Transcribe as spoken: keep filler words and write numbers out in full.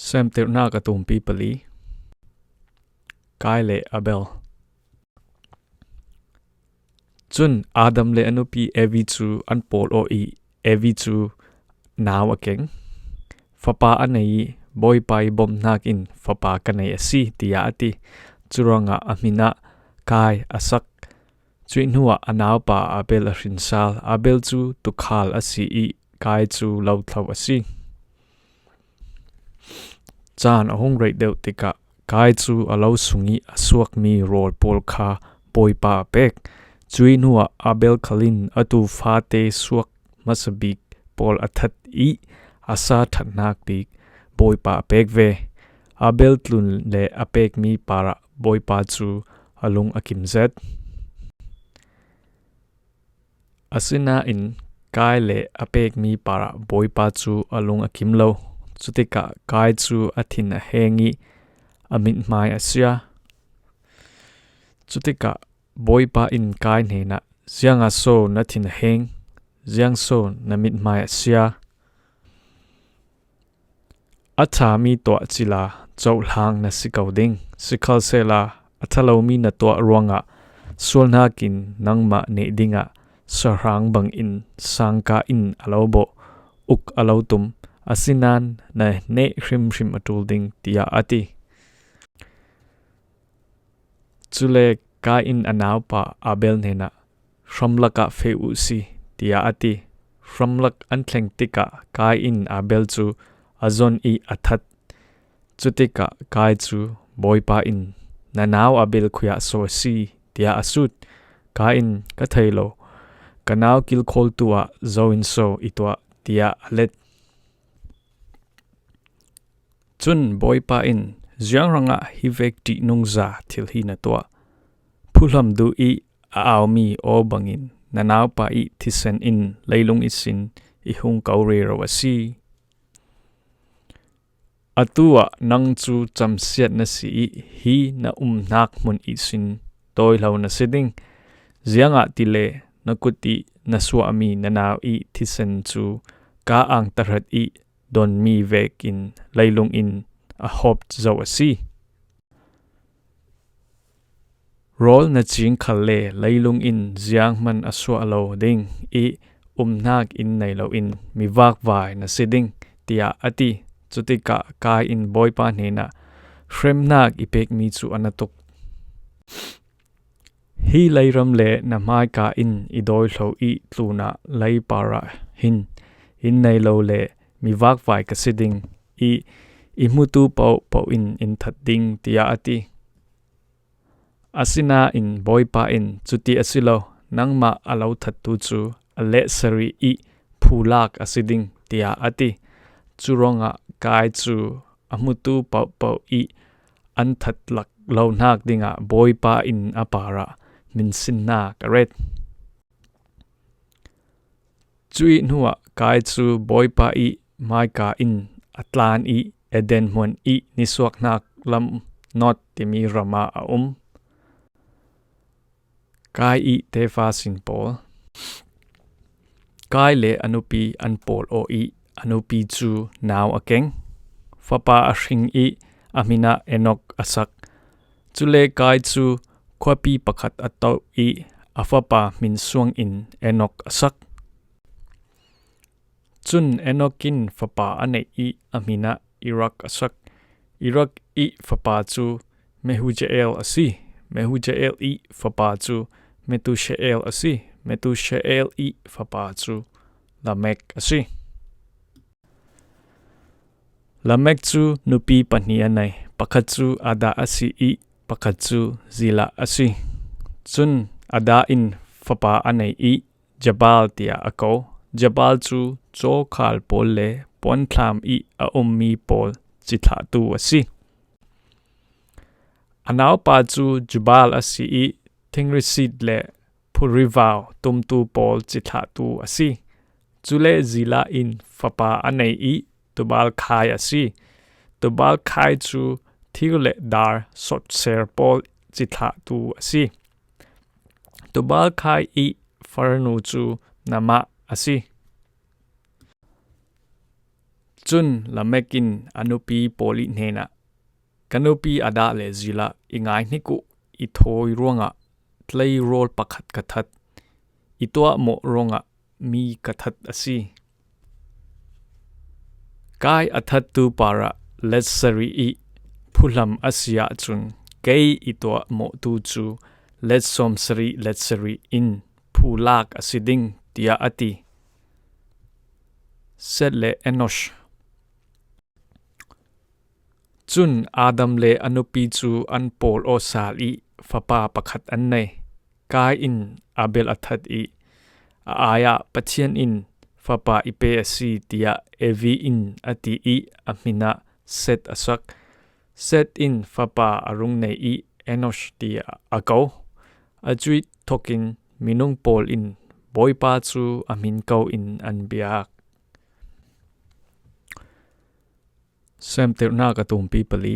Semtirhnak a tumpi pali. Kai le Abel. Cun Adam le a nupi Evi cu an pawl aw i Evi cu nau a keng. Fapa a nei i Bawipa i bawmhnak in fapa ka nei a si, tiah a ti. Curuangah a hmin ah Kai a sak. Cuih hnuah a naupa Abel a hrin sal. Abel cu tuukhal a si i Kai cu lothlo a si. Caan a hung reih deuh tikah Kai cu a lo sung i a suakmi rawl pawl kha Bawipa a pek. Cuih hnuah Abel khal in a tu fate suak hmasa bik pawl a that i a sa ṭhatnak bik Bawipa a pek ve. Abel tlun le a pekmi parah Bawipa cu a lung a kim zet. Asinain Kai le a pekmi parah Bawipa cu a lung a kim lo. Cutikah Kai cu a thin a heng i a mithmai a sia. Cutikah Bawipa in Kai hnenah, "Ziangah so na thin a heng? Ziang so na mithmai a sia? A ṭhami tuah cila cohlang na si ko ding. Sikhalsehla a ṭha lomi na tuah ruangah sualnak in nangmah neh dingah sahrang bangin sangka in a lo bawh, uk a lo tum, asinain na neh hrimhrim a ṭul ding," tiah a ti. Cule Kai in a naupa Abel hnenah, "Hramlak ah feh uhsi," tiah a ti. Hramlak an thleng tikah Kai in Abel cu a zon i a that. Cutikah Kai cu Bawipa in, "Na nau Abel khuiah so a si?" tiah a sut. Kai in, "Ka thei lo, ka nau kilkhawltu ah zo in so i tuah?" tiah a let. Cun Bawipa in, "Zianghrangah hi vek ṭihnungza thil hi na tuah? Phuhlam duh i a aumi aw bangin na naupa i thisen in leilung ihsin i hung ko rero a si. Atu ah nang cu camsiat na si i hi na umhnak hmun ihsin dawihlo na si ding. Ziangahtile na kut i na suahmi na nau i thisen cu kaa ang tahrat i donmi vekin leilung in a hawp zo a si. Rawl na cing khalle leilung in zianghman a suah lo ding i umhnak inn nei loin mi vakvai na si ding," tiah a ti. Cutikah Kai in Bawipa hnenah, "Hremhnak i pekmi cu a na tuk. Hi leiram le na hmaika in i dawihlo i tlunah lei parah hin inn nei lo le mi vakvai ka si ding i i hmutu paohpaoh in in that ding," tiah a ti. Asinain Bawipa in, "Cuti a si lo, nangmah a lo thattu cu a lehsarih i phulak a si ding," tiah a ti. Curuangah Kai cu a hmutu paohpaoh i an that lak lohnak dingah Bawipa in a parah minsinnak a ret. Cuih hnuah Kai cu Bawipa i hmaika in a tlan i Eden hmuan i nisuaknak lam Nod timi ram ah a um. Kai i tefa sin pawl. Kai le a nupi an pawl aw i a nupi cu nau a keng. Fapa a hring i a hmin ah Enok a sak. Cule Kai cu khuapi pakhat a toh i a fapa hmin suangin Enok a sak. Cun Enok in fapa a neih i a hmin ah Irak a sak. Irak i fapa cu Mehujael a si. Mehujael i fapa cu Metushael a si. Metushael i fapa cu Lamek a si. Lamek cu nupi pahnih a nei. Pakhat cu Adah a si i pakhat cu Zillah a si. Cun Adah in fapa a nei i Jabal tiah a ko. Jabal cu cawkhal pawl le puanthlam i a ummi pawl cithlahtu a si. A naupa cu Jubal a si i thingrisit le phurivau tumtu pawl cithlahtu a si. Cule Zillah in fapa a nei i Tubal Khai a si. Tubal Khai cu thir le dar sotser pawl cithlahtu a si. Tubal Khai i farnu cu Namah a si. Cun Lamek in a nupi Pawlih hnenah, "Ka nupi Adah le Zillah, i ngaihnik uh, i thawi ruangah tleirawl pakhat ka that, i tuahmawh ruangah mi ka that a si. Kain a thattu parah let sarih ih phuhlam a si ahcun, kei i tuahmawhtu cu let sawmsarih let sarih in phu lak a si ding," tiah a ti. Seth le Enosh. Cun Adam le a nupi cu an pawl aw sal ih fapa pakhat an nei. Kain in Abel a that ih, a ai-ah, "Pathian in fapa i pe a si," tiah Evi in a ti ih a hmin ah Seth a sak. Seth in fapa a rung nei ih Enosh tiah a ko. A cuih thokin minung pawl in Bawipa cu a hmin ko in an biak. Seemtirnak a tumpi pali.